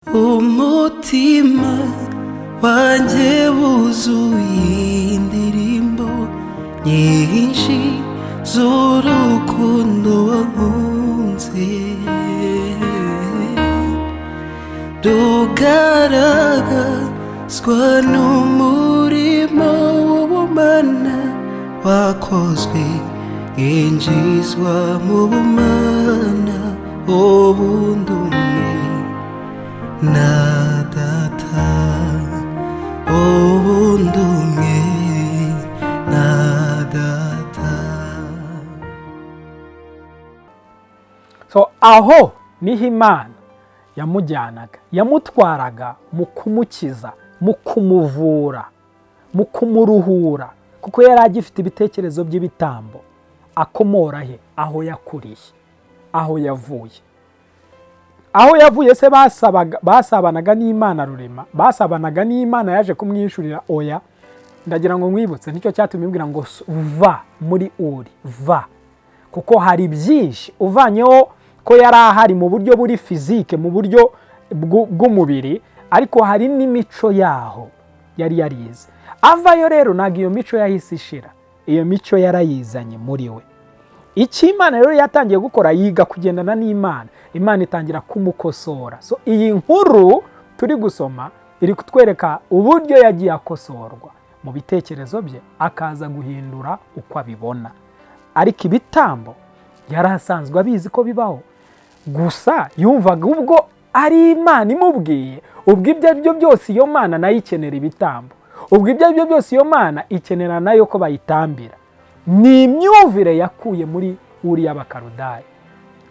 Umutima wanjye wuzuye indirimbo nyinshi z'urukundo wankunze, rugaragazwa n'umurimo w'ubumana wakozwe, yinjizwa mu bumana ubundi umwe na data, ubundi umwe na data. So aho niho Imana yamujyanaga, yamutwaraga mu kumukiza, mu kumuvura, mu kumuruhura, kuko yari agifite ibitekerezo by'ibitambo. Akomora he? Aho yakuriye, aho yavuye. Aho yavuye se basabanaga n'Imana rurema, basabanaga n'Imana yaje kumwishurira? Oya. Ndagira ngo nkwibutse, nicyo cyatumye ibwira ngo va muri Uri, va, kuko hari byinshi uvanyeho ko yari ahari mu buryo buri physique, mu buryo bw'umubiri, ariko hari n'imico yaho yari yarize. Avayo rero ntabwo iyo mico yahise ishira, iyo mico yarayizanye muri we. Icyo Imana rero yatangiye gukora, yiga kugendana n'Imana, Imana itangira kumukosora. So iyi nkuru turi gusoma iri kutwereka uburyo yagiye akosorwa mu bitekerezo bye, akaza guhindura uko abibona. Ariko ibitambo yari asanzwe abizi ko bibaho, gusa yumvaga ubwo ari Imana imubwiye, ubwo ibyo ari byo byose iyo Mana nayo ikenera ibitambo, ubwo ibyo ari byo byose iyo Mana ikenera nayo ko bayitambira. Ni imyumvire yakuye muri uriya Bakarudaya.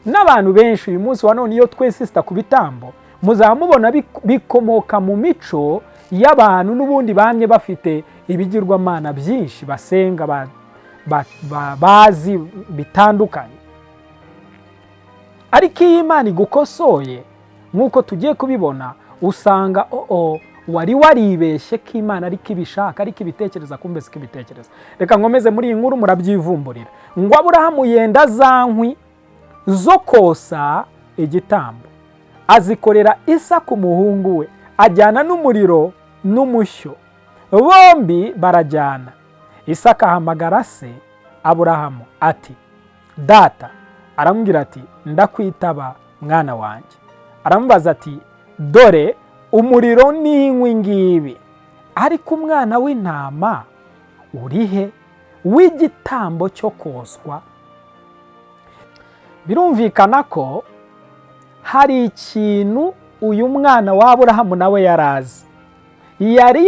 N'abantu benshi uyu munsi wa none iyo twesisita ku bitambo, muzamubona bikomoka mu mico y'abantu n'ubundi bamye bafite ibigirwamana byinshi basenga, bazi bitandukanye. Ariko iyo Imana igukosoye nk'uko tugiye kubibona, usanga wari waribeshye ko Imana ariko ibishaka, ariko ibitekereza, kumbe siko ibitekereza. Reka nkomeze muri iyi nkuru, murabyivumburira. Ngo Aburahamu yenda za nkwi zo kosa igitambo, azikorera Isaka umuhungu we, ajyana n'umuriro n'umushyo, bombi barajyana. Isaka ahamagara se Aburahamu ati: "Data." Aramubwira ati: "Ndakwitaba, mwana wanjye." Aramubaza ati: "Dore umuriro n'inkwi ngibi, ariko umwana w'intama uri he w'igitambo cyo koswa?" Birumvikana ko hari ikintu uyu mwana wa Aburahamu nawe yarazi, yari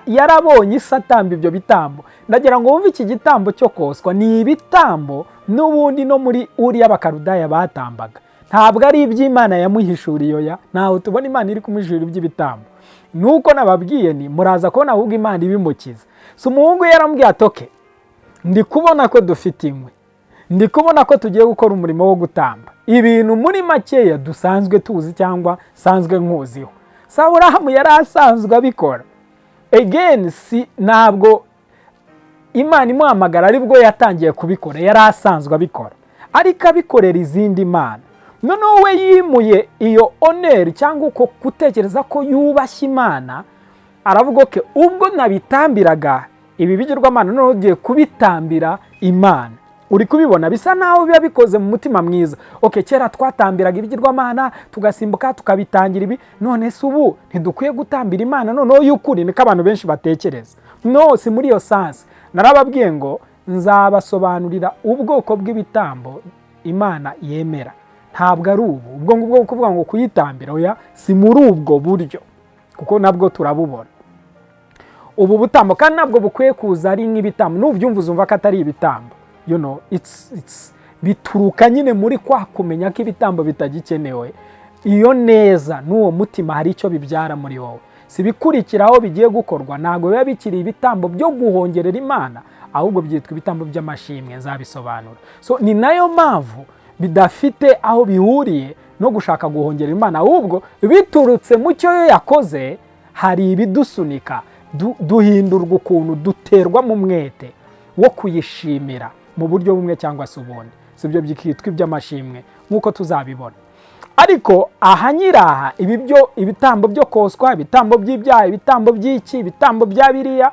yarabonye ise atamba ibyo bitambo. Ndagira ngo wumve, iki gitambo cyo koswa ni ibitambo n'ubundi no muri uriya Bakarudaya batambaga, ntabwo ari iby'Imana yamuhishuriye. Oya, ntaho tubona Imana iri kumuhishurira iby'ibitambo. Nuko nababwiye ni muraza kubona ahubwo Imana ibimukiza. Si umuhungu yaramubwiye ati: "Okay, ndi kubona ko dufite inkwi, ndi kubona ko tugiye gukora umurimo wo gutamba ibintu muri makeya dusanzwe tuzi cyangwa sanzwe nkuziho." Aburahamu yari asanzwe abikora. Again, si ntabwo Imana imuhamagara aribwo yatangiye kubikora, yari asanzwe abikora, ariko abikorera izindi mana. Noneho we yimuye iyo honor cyangwa uko gutekereza ko yubashye Imana, aravuga: "Okay, ubwo nabitambiraga ibi bigirwamana, noneho ugiye kubitambira Imana." Uri kubibona, bisa naho biba bikoze mu mutima mwiza. Okay, kera twatambiraga ibigirwamana, tugasimbuka tukabitangira ibi, none se ubu ntidukwiye gutambira Imana noneho y'ukuri? Niko abantu benshi batekereza. No si muri iyo sense. Narababwiye ngo nzabasobanurira ubwoko bw'ibitambo Imana yemera. Ntabwo ari ubu ubwo ngubwo kuvuga ngo kuyitambira, oya, si muri ubwo buryo, kuko nabwo turabubona ubu butambo, kandi ntabwo bukwiye kuza ari nk'ibitambo. Nubyumva uzumva ko atari ibitambo. It's bituruka nyine muri kwa kumenya ko ibitambo bitagikenewe. Iyo neza n'uwo mutima hari icyo bibyara muri wowe. Si ibikurikiraho bigiye gukorwa, ntabwo biba bikiri ibitambo byo guhongerera Imana, ahubwo byitwa ibitambo by'amashimwe. Nzabisobanura. So ni nayo mpamvu bidafite aho bihuriye no gushaka guhongerera Imana, ahubwo biturutse mu cyo yo yakoze. Hari ibidusunika, duhindurwa ukuntu, duterwa mu mwete wo kuyishimira mu buryo bumwe cyangwa se ubundi. Si ibyo byitwa iby'amashimwe nk'uko tuzabibona. Ariko aha nyiraha, ibi byo ibitambo byo koswa, ibitambo by'ibyaha, ibitambo by'iki, ibitambo bya biriya,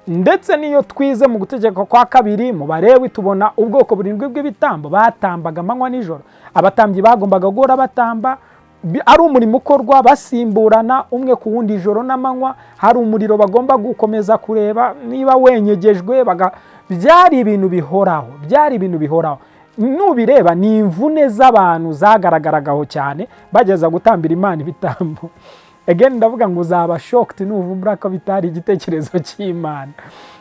ndetse n'iyo twize mu Gutegeka kwa Kabiri, mu Barewi, tubona ubwoko burindwi bw'ibitambo batambaga amanywa nijoro. Abatambyi bagombaga guhora batamba, ari umurimo ukorwa basimburana umwe ku wundi ijoro n'amanywa. Hari umuriro bagomba gukomeza kureba niba wenyegejwe. Byari ibintu bihoraho, byari ibintu bihoraho. Nubireba ni imvune z'abantu zagaragaragaho cyane bageza gutambira Imana ibitambo. Again ndavuga ngo uzaba shocked nuvumbura ko bitari igitekerezo cy'Imana,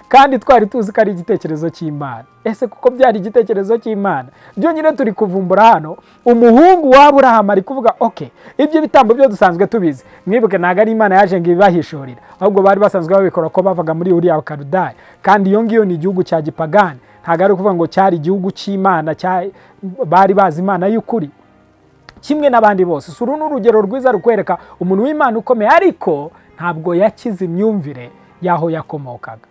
kandi twari tuzi ko ari igitekerezo cy'Imana. Ese kuko byari igitekerezo cy'Imana byonyine? Turi kuvumbura hano umuhungu wa Aburahamu ari kuvuga: "OK, ibyo bitambo byo dusanzwe tubizi." Mwibuke, ntabwo ari Imana yaje ngo ibibahishurire, ahubwo bari basanzwe babikora ko bavaga muri uriya Karudayi, kandi iyo ngiyo ni igihugu cya gipagani. Ntabwo ari ukuvuga ngo cyari igihugu cy'Imana, bari bazi Imana y'ukuri kimwe n'abandi bose. Si uru ni urugero rwiza rukwereka umuntu w'Imana ukomeye, ariko ntabwo yakize imyumvire y'aho yakomokaga.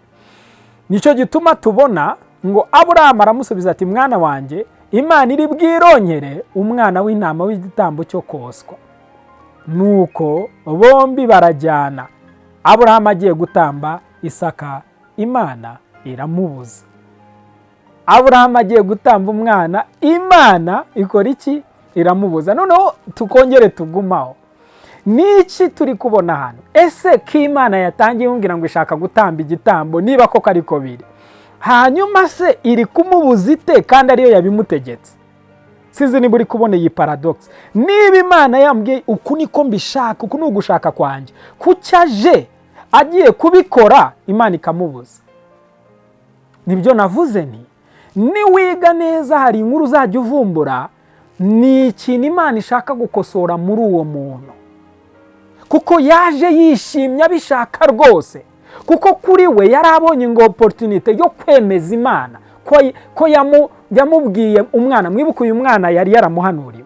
Nicyo gituma tubona ngo Aburahamu aramusubiza ati: "Mwana wanjye, Imana iri bwironkere umwana w'intama w'igitambo cyo koswa." Nuko bombi barajyana. Aburahamu agiye gutamba Isaka, Imana iramubuza. Aburahamu agiye gutamba umwana, Imana ikora iki? Iramubuza. Noneho tukongere tugumaho. Niki turi kubona hano? Ese ko Imana yatangiye imubwira ngo ishaka gutamba igitambo, niba koko ariko biri, hanyuma se iri kumubuza ite kandi ariyo yabimutegetse? Sinzi niba uri kubona iyi paradox. Niba Imana yambwiye uku niko mbishaka, uku ni ugushaka kwanjye, kuki aje agiye kubikora Imana ikamubuza? Nibyo navuze nti niwiga neza hari inkuru uzajya uvumbura. Ni ikintu Imana ishaka gukosora muri uwo muntu, kuko yaje yishimye abishaka rwose, kuko kuri we yari abonye ngo opportunité yo kwemeza Imana ko yamubwiye umwana. Mwibuke, uyu mwana yari yaramuhanuriwe,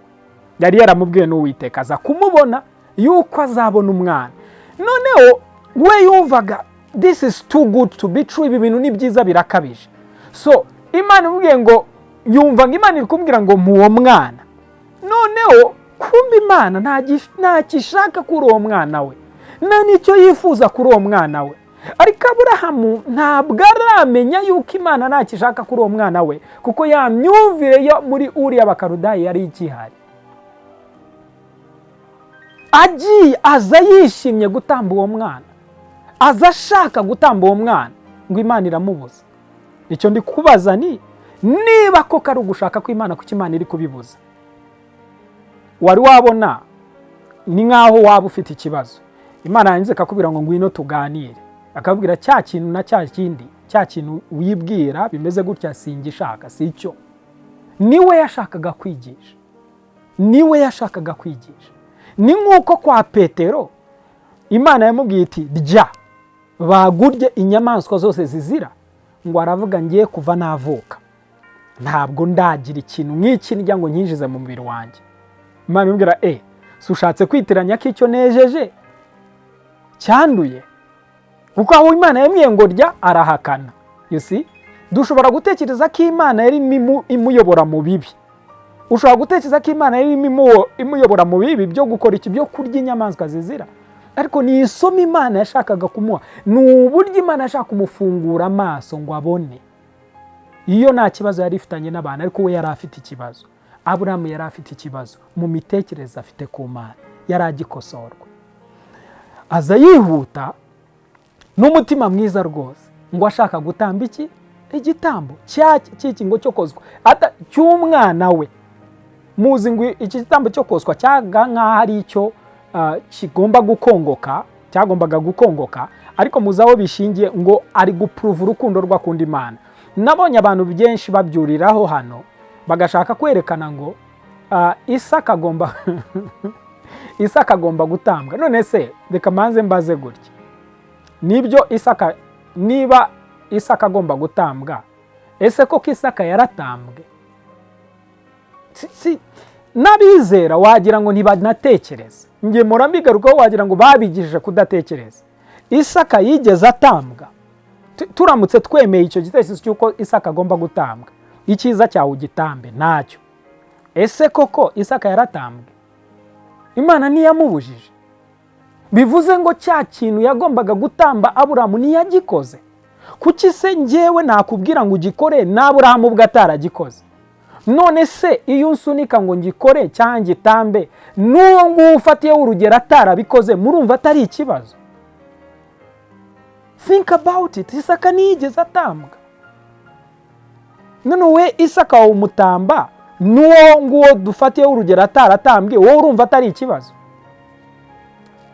yari yaramubwiye n'Uwiteka aza kumubona yuko azabona umwana. Noneho we yumvaga this is too good to be true, ibi bintu ni byiza birakabije. So Imana imubwiye ngo, yumva ngo Imana iri kumubwira ngo muwo mwana. Noneho kumva Imana ntacyo ishaka kuri uwo mwana we, nta n'icyo yifuza kuri uwo mwana we. Ariko Aburahamu ntabwo aramenya yuko Imana ntacyo ishaka kuri uwo mwana we, kuko ya myumvire yo muri uriya Bakarudayi yari ikihari. Agiye, aza yishimye gutamba uwo mwana, aza ashaka gutamba uwo mwana, ngo Imana iramubuza. Icyo ndi kubaza ni: niba koko ari ugushaka ko Imana, kuko Imana iri kubibuza? Wari wabona ni nk'aho waba ufite ikibazo, Imana yangiza ikakubwira ngo ngwino tuganire, akabwira cya kintu na cya kindi, cya kintu wibwira bimeze gutya singishaka, si icyo. Niwe yashakaga kwigisha, niwe yashakaga kwigisha. Ni nk'uko kwa Petero Imana yamubwiye iti: "Rya bagurye inyamaswa zose zizira." Ngo aravuga: "Ngiye kuva navuka ntabwo ndagira ikintu nk'iki ndya ngo nkinjize mu mubiri wanjye." Imana imubwira: "E, si ushatse kwitiranya ko icyo nejeje cyanduye?" Kuko aho Imana yamwiye ngo rya, arahakana. You see, dushobora gutekereza ko Imana yari imuyobora mu bibi. Ushobora gutekereza ko Imana yari imuyobora mu bibi byo gukora iki, byo kurya inyamaswa zizira. Ariko ni isomo Imana yashakaga kumuha, ni uburyo Imana yashaka kumufungura amaso ngo abone. Iyo nta kibazo yari ifitanye n'abantu, ariko we yari afite ikibazo. Aburahamu yari afite ikibazo mu mitekerereze afite ku Mana, yari agikosorwa. Aza yihuta n'umutima mwiza rwose, ngo ashaka gutamba iki, igitambo cy'iki ngo cyo kozwa cy'umwana we. Muzi ngo iki gitambo cyo koswa cyaga nk'aho ari icyo kigomba gukongoka, cyagombaga gukongoka. Ariko muzi aho bishingiye, ngo ari guprova urukundo rw'akunda Imana. Nabonye abantu benshi babyuriraho hano, bagashaka kwerekana ngo Isaka agomba gutambwa. None se reka manze mbaze gutya: nibyo Isaka, niba Isaka agomba gutambwa, ese koko Isaka yaratambwe? Si n'abizera wagira ngo ntibanatekereza. Njye mpora mbigarukaho, wagira ngo babigishije kudatekereza. Isaka yigeze atambwa? Turamutse twemeye icyo gitekerezo cy'uko Isaka agomba gutambwa, icyiza cyawe ugitambe ntacyo. Ese koko Isaka yaratambwe? Imana ntiyamubujije. Bivuze ngo cya kintu yagombaga gutamba, Aburahamu ntiyagikoze. Kuki se ngewe nakubwira ngo ugikore n'Aburahamu ubwo ataragikoze? None se iyo unsunika ngo ngikore cyangwa ngitambe, n'uwo nguwo ufatiyeho urugero atarabikoze, murumva atari ikibazo? Think about it. Isaka ntiyigeze atambwa. None we Isaka wumutamba n'uwo nguwo dufatiyeho urugero ataratambwe, wowe urumva atari ikibazo?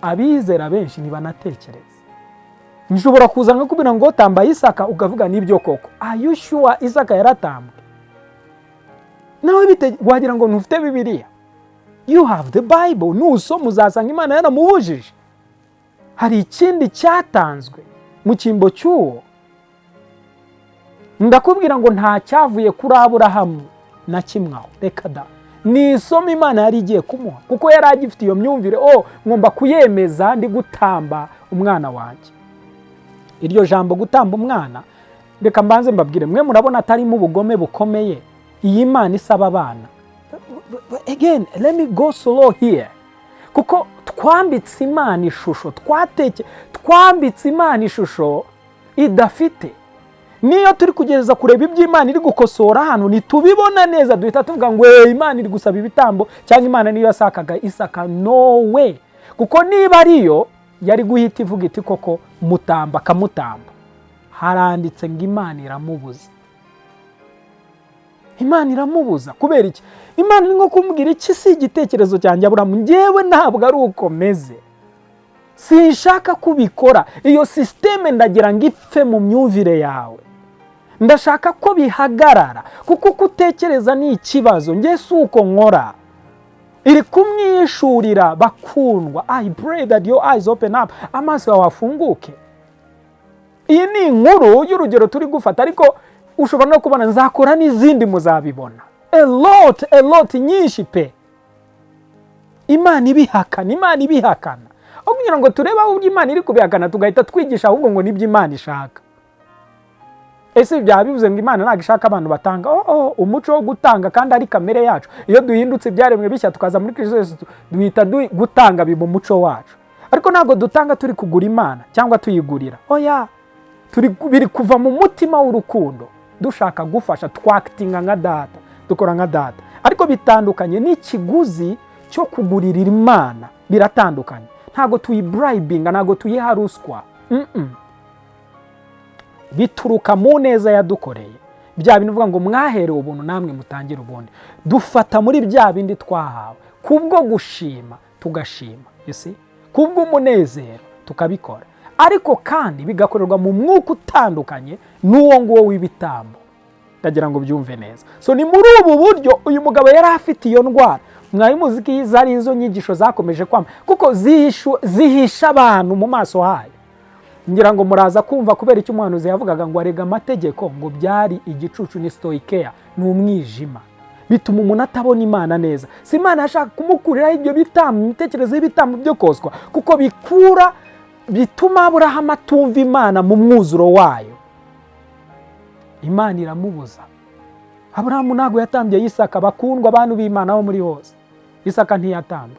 Abizera benshi ntibanatekereza. Nshobora kuza nkakubwira ngo tamba Isaka, ukavuga nibyo koko. Are you sure Isaka yaratambwe? Nawe wagira ngo ntufite Bibiliya. You have the Bible. Nusoma uzasanga Imana yaramubujije. Hari ikindi cyatanzwe mu cyimbo cy'uwo. Ndakubwira ngo nta cyavuye kuri Aburahamu na kimwe aho, reka da. Ni isomo Imana yari igiye kumuha, kuko yari agifite iyo myumvire: "Oh, ngomba kuyemeza ndi gutamba umwana wanjye." Iryo jambo gutamba umwana, reka mbanze mbabwire, mwe murabona atarimo ubugome bukomeye iyi Mana isaba abana? Again, let me go slow here, kuko twambitse Imana ishusho twateke, twambitse Imana ishusho idafite. Niyo turi kugereza kureba ibyo Imana iri gukosora hano, ntitubibona neza, duhita tuvuga ngo Imana iri gusaba ibitambo cyangwa Imana niyo yasakaga Isaka. No way, kuko niba ariyo yari guhita ivuga iti koko mutamba, akamutamba. Haranditse ngo Imana iramubuza. Imana iramubuza kubera iki? Imana iri nko kumubwira iki: "Si igitekerezo cyanjye, Aburamu. Ngewe ntabwo ari uko meze, sinshaka kubikora. Iyo système ndagira ngo ipfe mu myumvire yawe. Ndashaka ko bihagarara, kuko uko utekereza ni ikibazo. Nge si uko nkora." Iri kumwishurira. Bakundwa, I pray that your eyes open up, amaso yawe afunguke. Iyi ni inkuru y'urugero turi gufata, ariko ushobora no kubona nzakora n'izindi, muzabibona a lot, a lot, nyinshi pe. Imana ibihakana, Imana ibihakana. Aho kugira ngo turebe aho Imana iri kubihakana, tugahita twigisha ahubwo ngo nibyo Imana ishaka. Ese byaba bivuze ngo Imana ntabwo ishaka abantu batanga? Oh, umuco wo gutanga kandi ari kamere yacu. Iyo duhindutse ibyaremwe bishya, tukaza muri Kristo Yesu, duhita gutanga biba umuco wacu. Ariko ntabwo dutanga turi kugura Imana cyangwa tuyigurira, oya. Biri kuva mu mutima w'urukundo, dushaka gufasha, twactinga nka data, dukora nka data. Ariko bitandukanye n'ikiguzi cyo kugurira Imana, biratandukanye. Ntabwo tuyibribinga, ntabwo tuyiha ruswa. Bituruka mu neza yadukoreye. Bya bintu uvuga ngo mwaherewe ubuntu, namwe mutangire ubundi. Dufata muri bya bindi twahawe kubwo gushima, tugashima, you see? Kubw'umunezero tukabikora, ariko kandi bigakorerwa mu mwuka utandukanye n'uwo nguwo w'ibitambo. Ndagira ngo byumve neza. So ni muri ubu buryo uyu mugabo yari afite iyo ndwara. Mwari muzi ko izo ari izo nyigisho zakomeje kwama, kuko zihisha abantu mu maso hayo. Ngira ngo muraza kumva kubera icyo umuhanuzi yavugaga ngo arega amategeko, ngo byari igicucu, ni stoikeya, ni umwijima, bituma umuntu atabona Imana neza. Si Imana yashaka kumukuriraho ibyo bitambo, imitekerereze y'ibitambo byo koswa, kuko bikura, bituma Aburahamu atumva Imana mu mwuzuro wayo. Imana iramubuza. Aburahamu ntabwo yatambye Isaka. Bakundwa, abantu b'Imana bo muri hose, Isaka ntiyatambwe,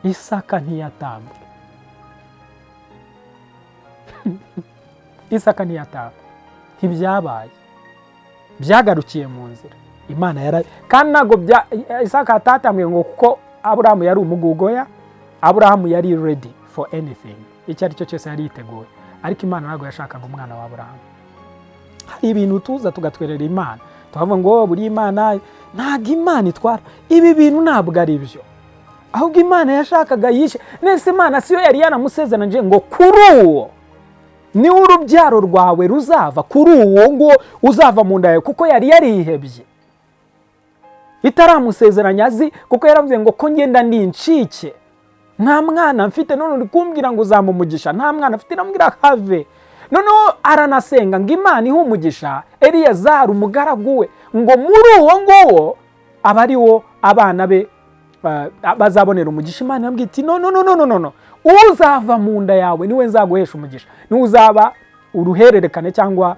Isaka ntiyatambwe, Isaka ntiyatambwe, ntibyabaye, byagarukiye mu nzira. Imana yara kandi ntabwo Isaka atatambwe ngo kuko Aburahamu yari umugugoya. Aburahamu yari ready for anything, icyo ari cyo cyose yari yiteguye, ariko Imana ntabwo yashakaga umwana wa Aburahamu. Hari ibintu tuza tugatwerera Imana, tukavuga ngo buri Imana, ntabwo Imana itwara ibi bintu, ntabwo ari byo. Ahubwo Imana yashakaga yishe nese. Imana siyo yari yanamusezeranyije ngo kuri uwo niwe urubyaro rwawe ruzava, kuri uwo nguwo uzava mu nda yawe? Kuko yari yarihebye itaramusezeranya azi, kuko yaravuze ngo ko ngenda ndi incike, nta mwana mfite, none uri kumbwira ngo uzampa umugisha nta mwana mfite? Iramubwira have. Noneho aranasenga ngo Imana ihe umugisha Eliyazari umugaragu we, ngo muri uwo nguwo aba ari wo abana be bazabonera umugisha. Imana irambwira iti: "No, no, no, no, no, no, uzava mu nda yawe niwe nzaguhesha umugisha, niwe uzaba uruhererekane cyangwa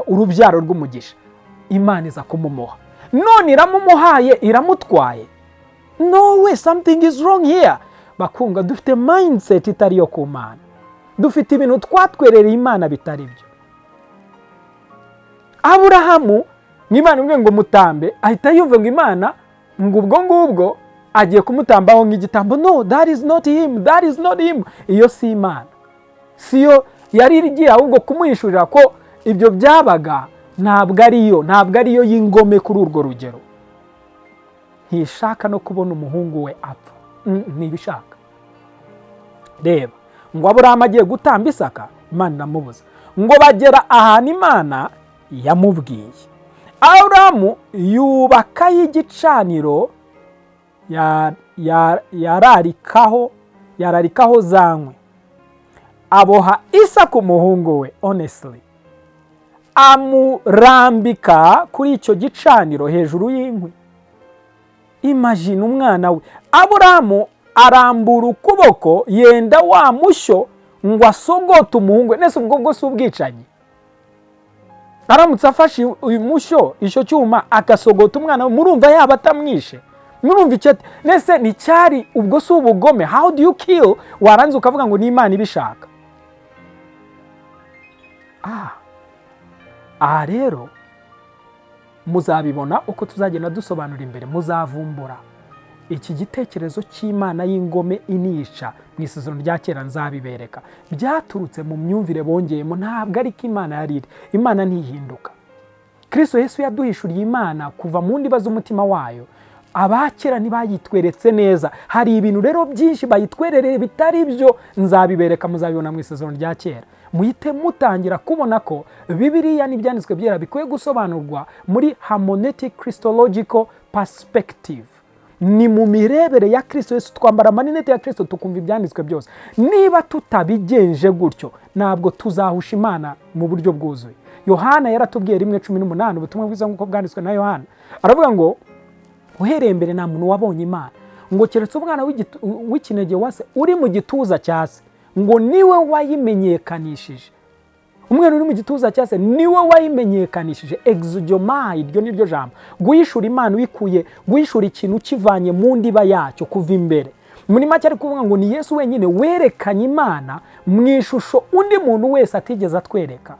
urubyaro rw'umugisha." Imana iza kumumuha. None iramumuhaye, iramutwaye. No way, something is wrong here. Bakunga, dufite mindset itari iyo ku Mana, dufite ibintu twatwerereye Imana bitari byo. Aburahamu, n'Imana imwe ngo mutambe, ahita yumva ngo Imana ngo ubwo ngubwo agiye kumutambaho nk'igitambo. No, that is not him, that is not him. Iyo si Imana, siyo yari igiye ahubwo kumuhishurira ko ibyo byabaga. Ntabwo ariyo, ntabwo ariyo y'ingome kuri urwo rugero. Ntishaka no kubona umuhungu we apfa, ntibishaka. Reba ngo Aburahamu agiye gutamba Isaka, Imana iramubuza. Ngo bagera ahantu Imana yamubwiye, Aburahamu yubakayo igicaniro, yararikaho za nkwi, aboha Isaka umuhungu we, honestly, amurambika kuri icyo gicaniro hejuru y'inkwi. Imagine, umwana we. Aburahamu arambura ukuboko, yenda wa mushyo ngo asogote umuhungu we. Nese ubwo bwo si ubwicanyi? Aramutse afashe uyu mushyo, icyo cyuma, agasogota umwana we, murumva yaba atamwishe? Murumva icyo nese nticyari? Ubwo si ubugome? How do you kill, warangiza ukavuga ngo ni Imana ibishaka? Aha rero muzabibona uko tuzagenda dusobanura imbere, muzavumbura iki gitekerezo cy'Imana y'ingome inica mu Isezerano rya Kera. Nzabibereka byaturutse mu myumvire bongeyemo, ntabwo ariko Imana yari iri. Imana ntihinduka. Kirisito Yesu yaduhishuriye Imana kuva mu ndiba z'umutima wayo. Abakera ntibayitweretse neza. Hari ibintu rero byinshi bayitwerereye bitari byo. Nzabibereka, muzabibona mu Isezerano rya Kera, muhite mutangira kubona ko Bibiliya n'Ibyanditswe Byera bikwiye gusobanurwa muri hermeneutic christological perspective. Ni mu mirebere ya Kirisito Yesu, twambara amarinete ya Kirisito tukumva ibyanditswe byose. Niba tutabigenje gutyo, ntabwo tuzahusha Imana mu buryo bwuzuye. Yohana yaratubwiye, 1:18, Ubutumwa bwiza nk'uko bwanditswe na Yohana, aravuga ngo uhereye mbere nta muntu wabonye Imana, ngo keretse umwana w'ikinege wa se uri mu gituza cya se, ngo niwe wayimenyekanishije. Umwana uri mu gituza cya se niwe wayimenyekanishije. Exegeomai, iryo ni ryo jambo, guhishura Imana uyikuye, guhishura ikintu ukivanye mu ndiba yacyo kuva imbere. Muri make ari kuvuga ngo ni Yesu wenyine werekanye Imana mu ishusho undi muntu wese atigeze atwereka.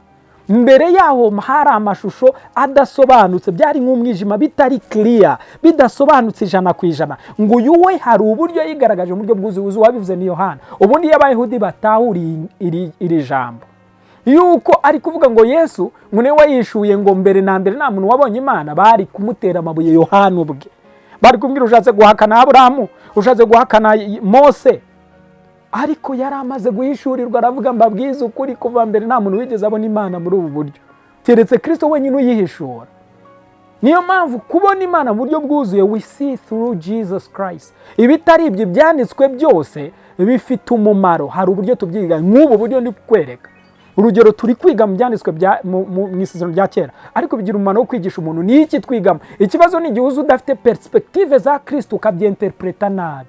Mbere yaho hari amashusho adasobanutse, byari nk'umwijima, bitari kiriya, bidasobanutse 100%. Ngo uyu we hari uburyo yigaragaje mu buryo bwuzuye. Wabivuze ni Yohana. Ubundi iyo Abayahudi batahuriye iri jambo yuko ari kuvuga ngo Yesu ngo niwe wayishuye, ngo mbere na mbere nta muntu wabonye Imana, bari kumutera amabuye Yohana ubwe. Bari kumubwira: "Ushatse guhakana Aburahamu, ushatse guhakana Mose." Ariko yari amaze guhishurirwa, aravuga: "Mbabwize ukuri, kuva mbere nta muntu wigeze abona Imana muri ubu buryo, keretse Kirisito wenyine uyihishura." Niyo mpamvu kubona Imana mu buryo bwuzuye, we see through Jesus Christ. Ibitari ibyo, byanditswe byose bifite umumaro. Hari uburyo tubyiga, nk'ubu buryo ndi kukwereka. Urugero, turi kwiga mu byanditswe mu Isezerano rya Kera, ariko bigira umumaro wo kwigisha umuntu. Ni iki twigamo? Ikibazo ni igihe uza udafite perspective za Kirisito, ukabyenterpreta nabi.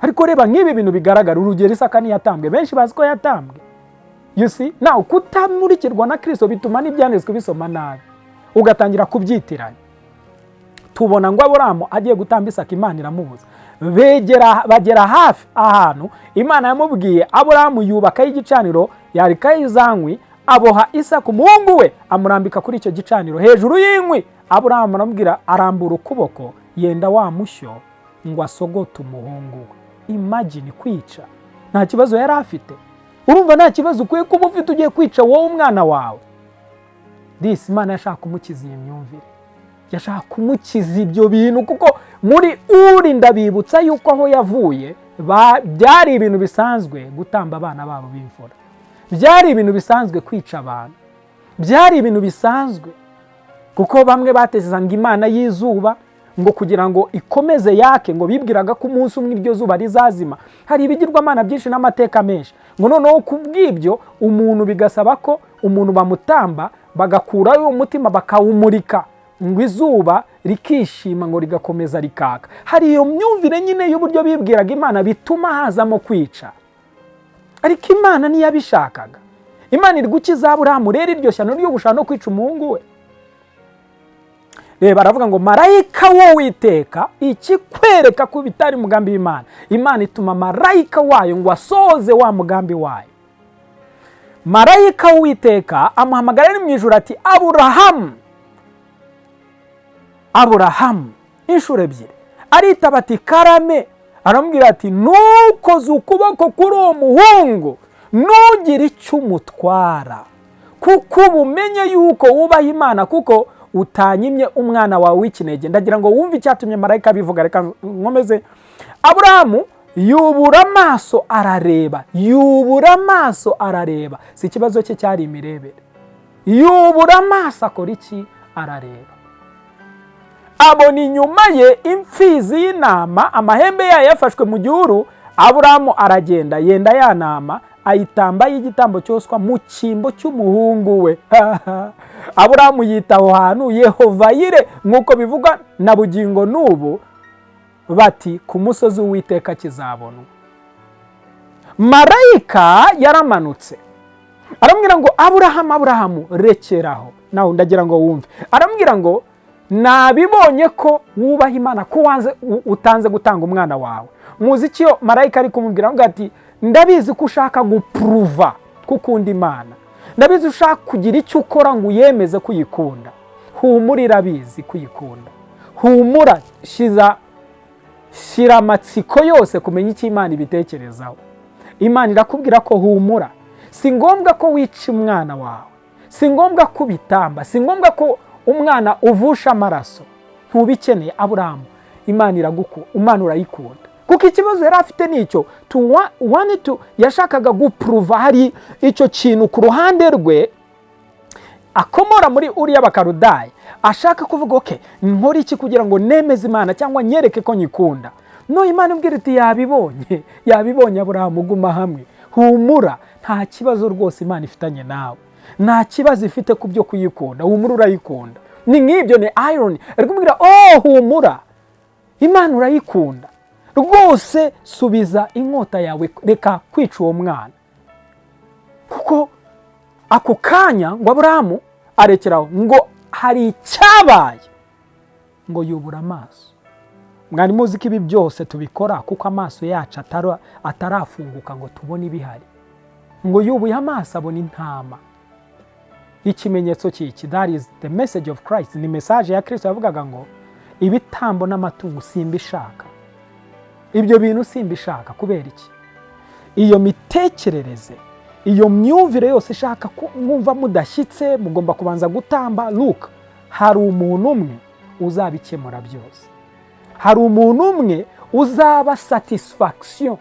Ariko reba nk'ibi bintu bigaragara. Urugero, Isaka ntiyatambwe, benshi bazi ko yatambwe. You see now, kutamurikirwa na Kirisito bituma n'ibyanditswe bisoma nabi, ugatangira kubyitiranya. Tubona ngo Aburahamu agiye gutamba Isaka, Imana iramubuza. Begera, bagera hafi ahantu Imana yamubwiye, Aburahamu yubakaho igicaniro, yarikaho iza nkwi, aboha Isaka umuhungu we, amurambika kuri icyo gicaniro hejuru y'inkwi. Aburahamu aramubwira, arambura ukuboko, yenda wa mushyo ngo asogote umuhungu we. Imagine, kwica nta kibazo yari afite. Urumva nta kibazo ukwiye kuba ufite ugiye kwica wowe umwana wawe. Disi Imana yashaka kumukiza iyi myumvire, yashaka kumukiza ibyo bintu, kuko muri Uri, ndabibutsa yuko aho yavuye byari ibintu bisanzwe gutamba abana babo b'imfura, byari ibintu bisanzwe kwica abantu, byari ibintu bisanzwe, kuko bamwe batekerezaga imana y'izuba ngo kugira ngo ikomeze yake, ngo bibwiraga ko umunsi umwe iryo zuba rizazima. Hari ibigirwamana byinshi n'amateka menshi. Ngo noneho ku bw'ibyo umuntu bigasaba ko umuntu bamutamba, bagakurayo umutima bakawumurika, ngo izuba rikishima, ngo rigakomeza rikaka. Hari iyo myumvire nyine y'uburyo bibwiraga Imana, bituma hazamo kwica, ariko Imana ntiyabishakaga. Imana iri gukiza Aburahamu rero iryo shyano ryo gushaka no kwica umuhungu we. Reba, aravuga ngo marayika w'Uwiteka, ikikwereka ko bitari umugambi w'Imana, Imana ituma marayika wayo ngo asohoze wa mugambi wayo. Marayika w'Uwiteka amuhamagara ari mu ijuru ati: "Aburahamu, Aburahamu!" Inshuro ebyiri. Aritaba ati: "Karame." Aramubwira ati: "Ntukoze ukuboko kuri uwo muhungu, ntugire icyo umutwara, kuko ubu umenye yuko wubaha Imana, kuko utanyimye umwana wawe w'ikinege." Ndagira ngo wumve icyatumye marayika abivuga. Reka nkomeze. Aburahamu yubura amaso arareba, yubura amaso arareba. Si ikibazo cye cyari imirebere. Yubura amaso akora iki? Arareba, abona inyuma ye imfizi y'intama, amahembe yayo yafashwe mu gihuru. Aburahamu aragenda, yenda ya ntama, ayitamba y'igitambo cyoswa mu cyimbo cy'umuhungu we. Aburahamu yita aho hantu Yehova Yire, nk'uko bivugwa na bugingo n'ubu bati: "Ku musozi w'Uwiteka kizabonwa." Marayika yaramanutse, aramubwira ngo: "Aburahamu, Aburahamu, rekeraho." Nawe ndagira ngo wumve. Aramubwira ngo: "Nabibonye ko wubaha Imana, ko wanze utanze gutanga umwana wawe." Muzi icyo marayika ari kumubwira? Aramubwira ati: "Ndabizi ko ushaka guprova ko ukunda Imana, ndabizi ushaka kugira icyo ukora ngo uyemeze ko uyikunda. Humura, irabizi ko uyikunda. Humura, shyira amatsiko yose kumenya icyo Imana ibitekerezaho. Imana irakubwira ko humura, si ngombwa ko wica umwana wawe, si ngombwa ko ubitamba, si ngombwa ko umwana uvusha amaraso, ntubikeneye. Aburahamu, Imana iragukunda, Imana urayikunda." Kuko ikibazo yari afite nicyo to yashakaga guprova, hari icyo kintu ku ruhande rwe akomora muri uriya Bakarudayi, ashaka kuvuga: "Okay, nkora iki kugira ngo nemeze Imana cyangwa nyereke ko nyikunda?" No Imana imbwira iti: "Yabibonye, yabibonye. Aburahamu, guma hamwe, humura, nta kibazo rwose Imana ifitanye nawe, nta kibazo ifite ku byo kuyikunda. Humura, urayikunda." Ni nk'ibyo, ni irony. Ari kumubwira: "Oh, humura, Imana urayikunda rwose, subiza inkota yawe, reka kwica uwo mwana." Kuko ako kanya ngo Aburahamu arekeraho, ngo hari icyabaye, ngo yubura amaso. Mwari muzi ko ibi byose tubikora kuko amaso yacu atarafunguka ngo tubone ibihari? Ngo yubuye amaso abona intama. Ikimenyetso cy'iki? That is the message of Christ. Ni message ya Kristo yavugaga ngo: "Ibitambo n'amatungo simbishaka, ibyo bintu simbishaka." Kubera iki? Iyo mitekerereze, iyo myumvire yose ishaka mwumva mudashyitse, mugomba kubanza gutamba. Look, hari umuntu umwe uzabikemura byose, hari umuntu umwe uzaba satisfaction,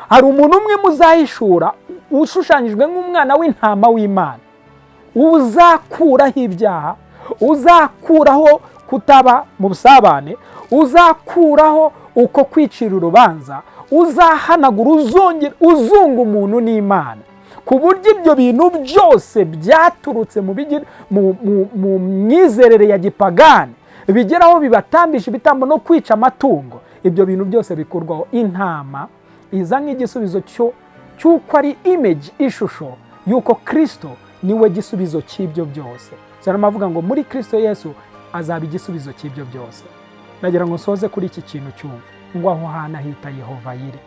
hari umuntu umwe muzahishura ushushanyijwe nk'umwana w'intama w'Imana, uzakuraho ibyaha, uzakuraho kutaba mu busabane, uzakuraho uko kwicira urubanza, uzahanagura, uzongera uzunga umuntu n'Imana, ku buryo ibyo bintu byose byaturutse mu myizerere ya gipagani bigeraho bibatambisha ibitambo no kwica amatungo, ibyo bintu byose bikurwaho. Intama iza nk'igisubizo cy'uko ari image, ishusho y'uko Kirisito niwe gisubizo cy'ibyo byose. Cyane avuga ngo muri Kirisito Yesu azaba igisubizo cy'ibyo byose. Nagira ngo nsoze kuri iki kintu cyumva ngo aho hantu ahita Yehova Yire.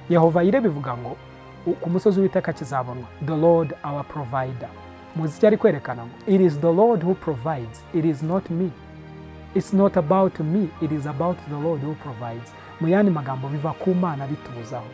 Yehova Yire bivuga ngo ku musozi w'Uwiteka kizabonwa, the Lord our provider. Muzi icyo ari kwerekana? Ngo it is the Lord who provides, it is not me, it's not about me, it is about the Lord who provides. Mu yandi magambo, biva ku Mana bituzaho.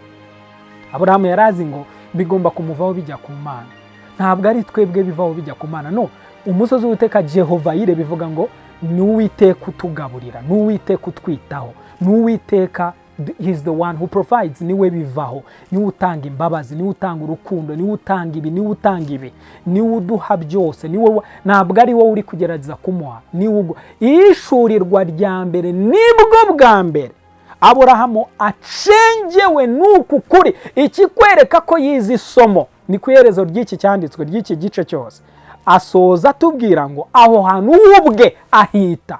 Aburahamu yari azi ngo bigomba kumuvaho bijya ku Mana, ntabwo ari twebwe, bivaho bijya ku Mana. No umusozi w'Uwiteka, Jehova Yire, bivuga ngo ni Uwiteka utugaburira, ni Uwiteka utwitaho, ni Uwiteka. He is the one who provides. Niwe bivaho, niwe utanga imbabazi, niwe utanga urukundo, niwe utanga ibi, niwe utanga ibi, niwe uduha byose. Niwe, ntabwo ari wowe uri kugerageza kumuha, niwe uguha. Ihishurirwa rya mbere, nibwo bwa mbere Aburahamu acengewe n'uku kuri. Ikikwereka ko yize isomo ni ku iherezo ry'iki cyanditswe, ry'iki gice cyose, asoza atubwira ngo aho hantu ubwe ahita.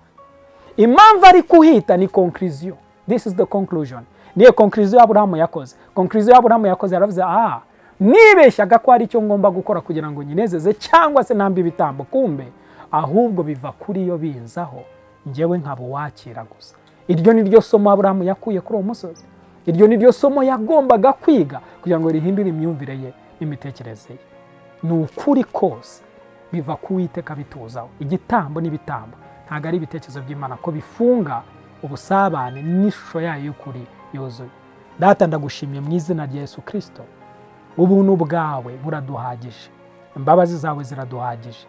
Impamvu ari kuhita ni conclusion. This is the conclusion. Niyo conclusion y'Aburahamu yakoze. Conclusion y'Aburahamu yakoze, yaravuze: "Ah, nibeshyaga ko hari icyo ngomba gukora kugira ngo nyinezeze cyangwa se nambe ibitambo. Kumbe ahubwo biva kuri yo binzaho." Ngewe nkaba uwakira gusa. Iryo ni ryo somo Aburahamu yakuye kuri uwo musozi. Iryo ni ryo somo yagombaga kwiga kugira ngo rihindure imyumvire ye n'imitekerereze ye. Ni ukuri kose biva ku Uwiteka bituzaho. Igitambo n'ibitambo ntabwo ari ibitekerezo by'Imana ko bifunga ubusabane n'ishusho yayo y'ukuri yuzuye. Data, ndagushimye mu izina rya Yesu Kirisito. Ubuntu bwawe buraduhagije, imbabazi zawe ziraduhagije.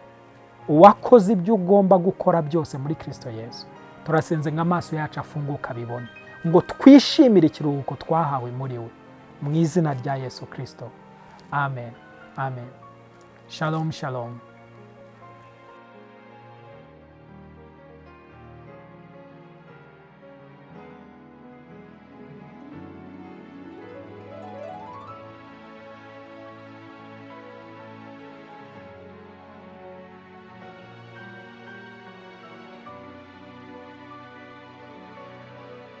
Uwakoze ibyo ugomba gukora byose muri Kirisito Yesu, turasenze ngo amaso yacu afunguke abibone, ngo twishimire ikiruhuko twahawe muri we, mu izina rya Yesu Kirisito. Amen, amen. Shalom, shalom.